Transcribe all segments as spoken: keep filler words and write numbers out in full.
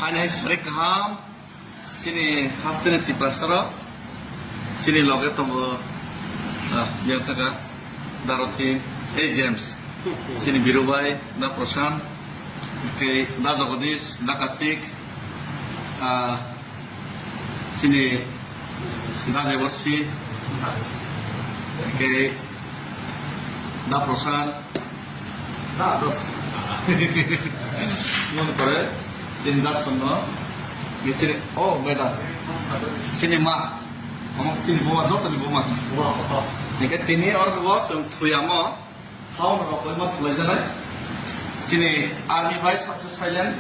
Ani hai sari kaham, chini hasteni Tiprasa rok, chini loge tongo, ah, yang saka, Darothi, ei James, chini Birubai, da Prashan, kei da Jagadish, da Kartik, ah, chini da Deborsi, kei da Prashan, Da, dos. Mon pore, chini das kono. Ye chini, oh, madam. Chini ma. Omo chini buma, joto ni buma. Buma, oh. Nike tini or bo, chwng thuyamo. Thaon rok koi ma thulai janai. Chini army bai sabse silent.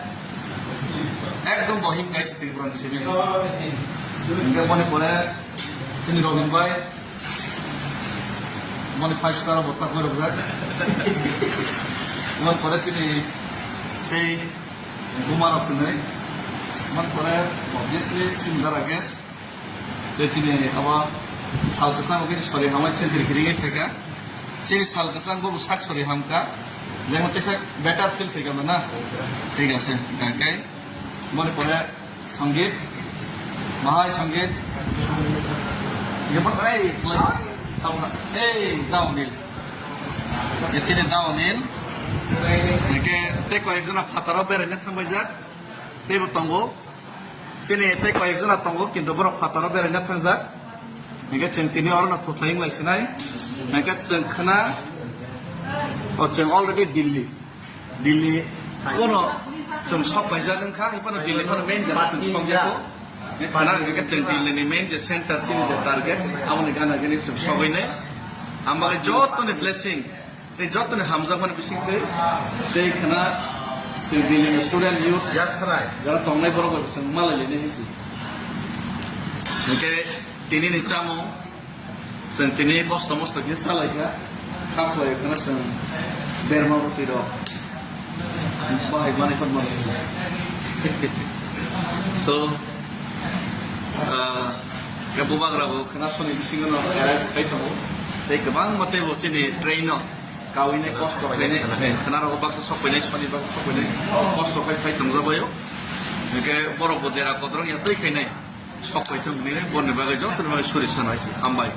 Ekdom bohim kai si Tripura ni simi. Nike moni pore, chini Robin bai. Moni five star bo tak berok jak. Moni pore chini tei buma rok twnwi. Moni pore obviously chini dara gas. Tei chini abo sal kwchang bini sori hamai chengkir kiringi phaikha. Chini sal kwchang bo sak sori hamkha. Jemon teisa better feel phaikha na. Thik ase. Kai. Moni pore Sangeet, Mahai Sangeet. Ye pa, ei, ei, Downhill. Ye chini Downhill. Hingke tei koi ek jona phataro beraina thangbaijak. Teibo tongo. Chini tei koi ek jona tongo, kintu borok phataro beraina thangjak. Hingke chwng tini orono thuthai wng lai sinai. Hingke chwng khna, o chwng already Delhi. Delhi, bono chwng sok paijak wngkha, hai phano Delhi phano main jora chwng sok ya kho. Phano hwnkhe chwng Delhi ni main je center chini je target, aboni gana gini chwng sogwi nai. Ang bagwi joto ni blessing, tei joto ni hamjakmani bising twi, tei khna chwng Delhi ni student youth, Yaksrai, jora tongnai borok bai chwng malai lini hinsi. Hwnkhe tini ni chamung, Chwng tini kosto mosto khe chalaikha, kha khlai kheno chwng berma bwtwi rok bahai manwi phano manwi se. So, ah, khe bubagra bo khena soni bisingo no arrive khai tongo. Tei kwbangma teibo chini train no kawinai kosto khainai, khena rogo baksa sok painai, soni baksa sok painai, kosto khai khai tongjabaio. Hingke borok bo dera kodrong ya twi khainai. Sok pai thung nini, boni bagwi joto ni bagwi suri sana isi. Hambai.